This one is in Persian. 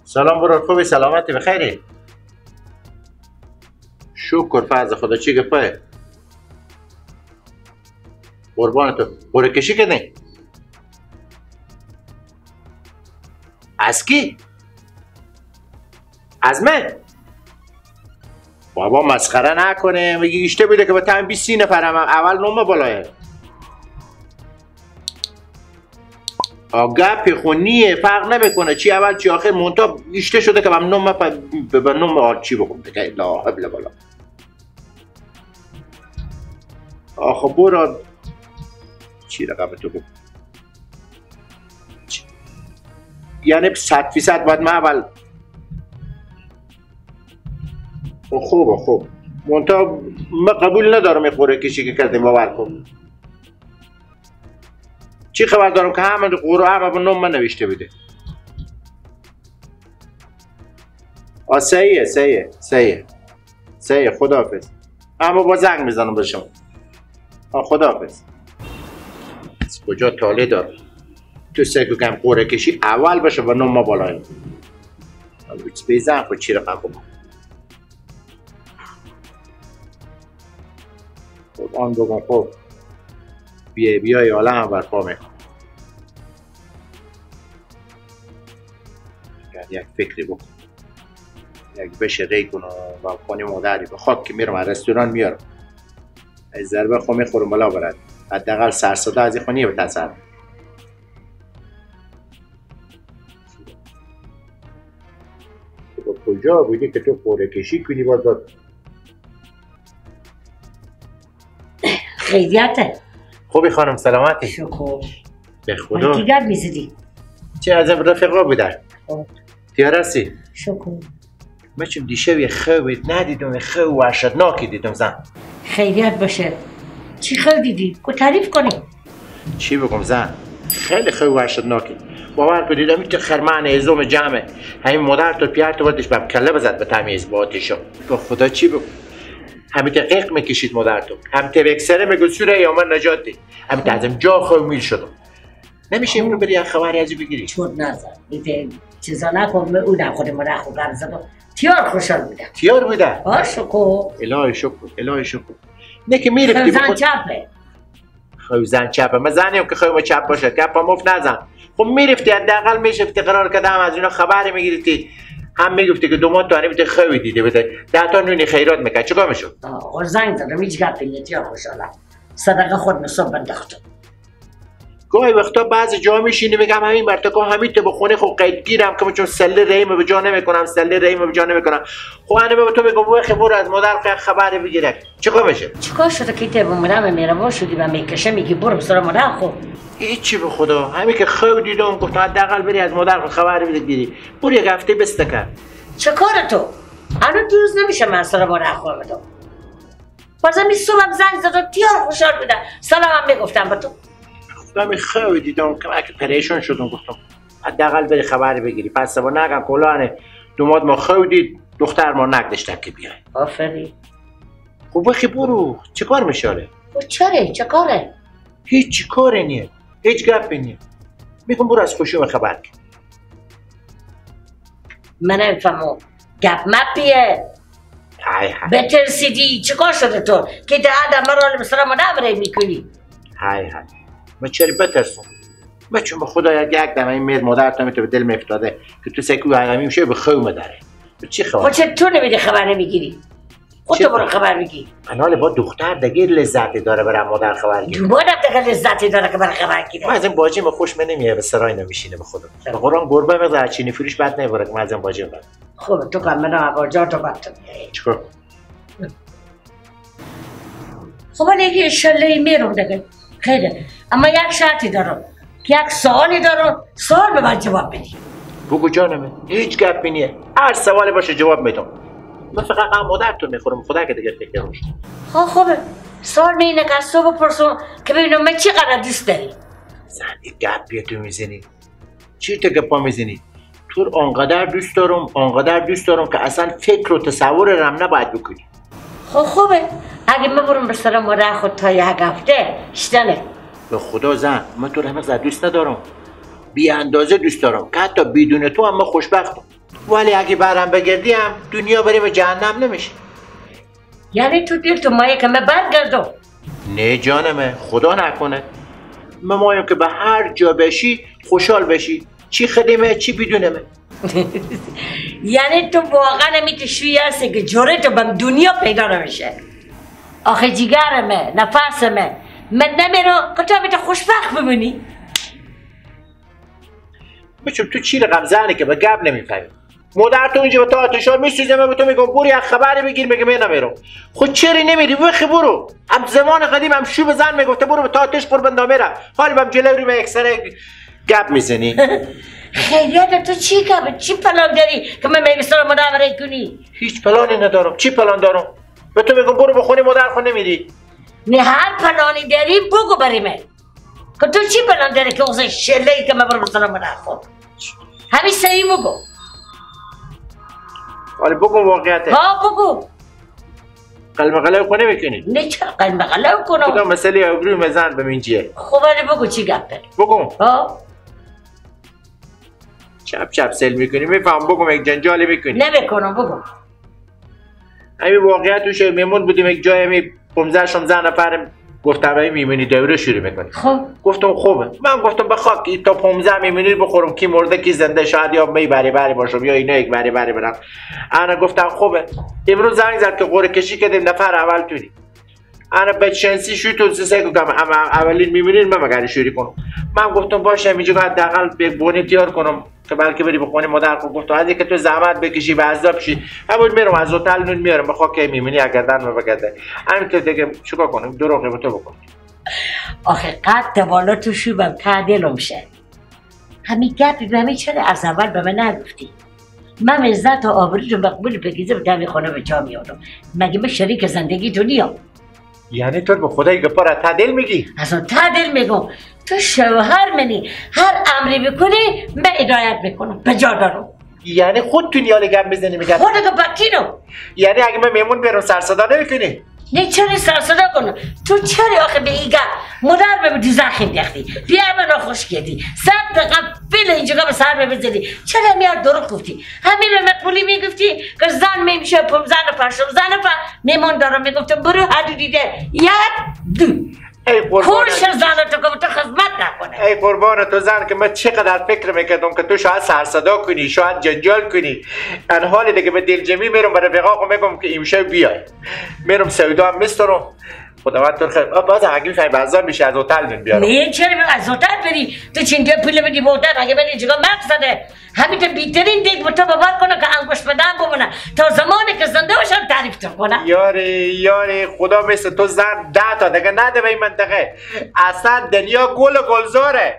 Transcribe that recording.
سلام برو، خوبی؟ سلامتی؟ بخیری؟ شکر فضل خدا. چی گپه؟ قربان تو. قرعه کشی کردی؟ از کی؟ از من؟ بابا مسخره نکنه، میگه ایشته بوده که با تم 20 نفرم اول نوم بالایه. گپی خونیه، فرق نمیکنه چی اول چی آخر، مونتا ایشته شده که بم نوم به نوم آرچی بکن دیگه. لا حبل بالا. آخه برو چی رقم تو بکن، یعنی 100% باید من اول. خوب خوب مونتا من قبول ندارم این قرعه کشی که کردیم، باور کن. چی خبر دارم که همه قرعه همه به نام من نوشته بوده. آ صحیحه صحیحه صحیحه صحیحه. خداحافظ. اما با زنگ میزنم به شما. آ خداحافظ. از کجا تاله دارم تو سه کم قرعه کشی اول باشه و نام ما بالای. بزن خود چی رقم بکن. آن بگم خب بیای بیای حالا هم برپا میکن. یک فکری بکن، یک بشه ری کنم و خانه مادری به خاک که میرم از رستوران میارم، از ضربه خو میخورم بالا برد، حداقل سرصدا از این خانه به تصر. کجا بودی که تو قرعه کشی کنی باز؟ خیریته. خوبی خانم؟ سلامتی؟ شکر. به خدا. کی گپ میزدی؟ چه از رفیقا بودن. تیار هستی؟ شکر. من چون دیشب یه خوابت ندیدم، یه خواب وحشتناکی دیدم زن. خیریت باشه. چی خواب دیدی؟ کو تعریف کنی. چی بگم زن؟ خیلی خواب وحشتناکی. باور کن دیدم این خرمن ازوم جمعه. همین مادر تو پیار تو بردش به کله بزد به تمیز با آتیشا. به خدا چی بگم؟ همین دقیق میکشید مادر تو، هم تبکسره میگو سوره یا من نجات دی، همین تعظیم جا خواهی میل شدم. نمیشه امرو بری خبری از او بگیری؟ چود نزد ایته چیزا نکن، اونم خود مادر خود هم زدم تیار خوشحال بودم. تیار بوده؟ آه شکر. الهی شکر، الهی شکر. نه که میرفتی زن چپه. خواهی زن چپه، من زنیم که خواهی ما چپ باشه، گپا مفت نزن. خب میرفتی حداقل میشفتی قرار کردم از اینا خبری میگیرتی، هم میگفتی که دومات تو هنی خوی دیده بده، ده تا نونی خیرات میکرد، چیکار میشد؟ آقا زنگ زدم هیچ گپی نیست، یا خوشحالم صدقه خود نصب بنداختم. گاهی وقتا بعضی جا میشینی میگم همین مرتکا همین تو بخونه، خب قیدگیرم که چون سله رحیم به جا نمیکنم، سله رحیم به جا نمیکنم. خب انا به تو میگم وخی برو از مادر خبر بگیره، چیکار میشه؟ چیکار شده که ته بمونم میرم شدی و میکشه میگی برو بسرا مادر خب. هیچی به خدا، همین که خواب دیدم گفتم حداقل بری از مادر خبر بگیری. برو یک هفته بسته کرد. چه کار تو؟ الان دو روز نمیشه من سر مادر خود بدم. بازم این صبحم زنگ زدم تیار خوشحال بودم، سلامم میگفتم به تو. گفتم خواب دیدم که پریشان شدم، گفتم حداقل بری خبر بگیری. پس صبح نگم کلانه دوماد ما خواب دید، دختر ما نگذاشتم که بیای. آفرین. خب بخی برو، چیکار میشه؟ خب چرا؟ چه کاره؟ هیچ کاری نیست. هیچ گپی نیست. میگم برو از خوشی خبر کن. من نمیفهمم گپ مپیه. های های. بترسیدی چیکار شده تو که ده آدم را مثلا ما نبره میکنی؟ های های. من چرا بترسم؟ من چون به خدا یک دم این مید مادر تو به دل میافتاده که تو سکو همی میشه به خوم داره. چی خبر؟ خب چه تو نمیدی خبر نمیگیری؟ خود تو برو خبر میگی. من با دختر دیگه لذتی داره برای مادر خبر گیره. دومادم دیگه لذتی داره که برای خبر گیره. من از این باجی ما خوش من نمیاد به سرای نمیشینه به خودم. به قرآن گربه میذاره چینی فروش بد نمیبره که من از این باجی بد. خب تو کم منم باجا تو بد تو. چیکار؟ خب من دیگه ان شاءالله میرم دیگه. خیلی. اما یک شرطی دارم. یک سوالی دارم، سوال به من جواب بدی. بگو جانمه، هیچ گپی نیه. هر سوالی باشه جواب میدم. من فقط غم مادرتون میخورم، خدا که دیگه فکر روش. خب خوبه. سوال می اینه که از تو بپرسم که ببینم من چقدر دوست داری. زن گپی تو میزنی. چی تو گپا میزنی؟ تو آنقدر دوست دارم، آنقدر دوست دارم که اصلا فکر و تصور رم نباید بکنی. خب خوبه. اگه من برم به سر مادر خود تا یک هفته شدنه. به خدا زن من تو رو همه دوست ندارم. بی اندازه دوست دارم که حتی بدون تو هم من خوشبختم. ولی اگه برم بگردیم دنیا بریم جهنم نمیشه. یعنی تو دل تو مایه که من برگردم؟ نه جانمه، خدا نکنه. من مایم که به هر جا بشی خوشحال بشی، چی خدمه چی بدونمه. یعنی تو واقعا میتشویی هستی که جوره تو بم دنیا پیدا نمیشه. آخه جیگرمه، نفسمه، من نمیرم که تو تو خوشبخت بمونی. بچم تو چی رقم زنی که به گپ نمیفهمی. مادر تو اینجا به تو آتشا میسوزه، من به تو میگم برو یک خبری بگیر، میگه من نمیرم. خود چرا نمیری؟ وخی برو. هم زمان قدیم هم شو به زن میگفته برو به تو آتش قربان نمیرم. حالا بهم جلوی رو به یک سر گپ میزنی. خیریت تو چی گپ؟ چی پلان داری که من میگم مادر کنی؟ هیچ پلانی ندارم. چی پلان دارم؟ به تو میگم برو بخونی مادر خو نمیری. نه هر پلانی داری بگو برای من. که تو چی پلان داری که اون شله ای که من برم سلام مادر خو؟ همین سعی بگو. ولی بگو واقعیته. ها بگو. قلم قلم خو نمیکنی. نه چرا قلم قلم کنم؟ خدا مسئله ابروی مزن به من چیه؟ خب ولی بگو چی گپه؟ بگو. ها چپ چپ سل میکنی میفهم. بگم یک جنجالی میکنی. نمیکنم بگو. همین واقعیت توش میمون بودیم یک جای می 15 16 نفر گفتم این میمونی دوره شروع میکنی. خب گفتم خوبه. من گفتم به خاک تا 15 میمونی بخورم، کی مرده کی زنده، شاید یا می بری بری باشم یا اینا یک بری بری برم. انا گفتم خوبه. امروز زنگ زد که قرعه کشی کردیم نفر اول تونی. انا بچنسی شو تو سه گفتم اولین میمونی من مگر شروع کنم. من گفتم باشه اینجا حداقل به بونی تیار کنم که بلکه بری بخونی مادر خود. گفت از اینکه تو زحمت بکشی و عذاب شی همون میرم از هتل نون میارم به خاک میمونی اگر دن بگرده. همین دیگه چیکار کنم؟ دروغ به تو بکن. آخه قد بالا تو شوبم تعدیلم شه. همین گپی به همین چرا از اول به من نگفتی؟ من عزت و آبروتون مقبول بگیزه به دم خونه به جا میادم. مگه من شریک زندگی تو نیم؟ یعنی تو به خدای گپا را تعدیل میگی؟ اصلا تعدیل میگم. تو شوهر منی، هر امری بکنی من ادایت میکنم، به جا دارم. یعنی خود تو نیال گپ میزنی میگم خود که بکینم. یعنی اگه من میمون برم سر صدا نمیکنی؟ نه چرا سر صدا کنم؟ تو چرا آخه به این گپ مادر به دوزخ انداختی، بیا منو خوش کردی، صد دقیقه فیل اینجا به سر بزنی. چرا میاد دروغ گفتی؟ همین به مقبولی میگفتی که زن میشه 15 نفر 16 نفر میمون دارم، میگفتم برو هر دیده یک دو. ای قربان کورش زن تو که تو خدمت نکنه. ای قربان تو زن که من چقدر فکر میکردم که تو شاید سرصدا کنی، شاید جنجال کنی. ان حال دیگه به دلجمی میرم برای رفیقا میگم که امشب بیای. میرم سودا هم میسترم. خداوند تو خیر. باز اگه میخوای بازار میشه از هتل نون بیارم. نه چرا از هتل بری؟ تو چینده پول بدی به هتل اگه بری چیکار مقصده؟ همین تو بیترین دیگ به تو باور کنه که انگشت بدن بمونه تا زمانی که زنده باشم تعریف تو کنه. یاری یاری خدا مثل تو زن 10 تا دیگه نده به این منطقه. اصلا دنیا گل و گلزاره.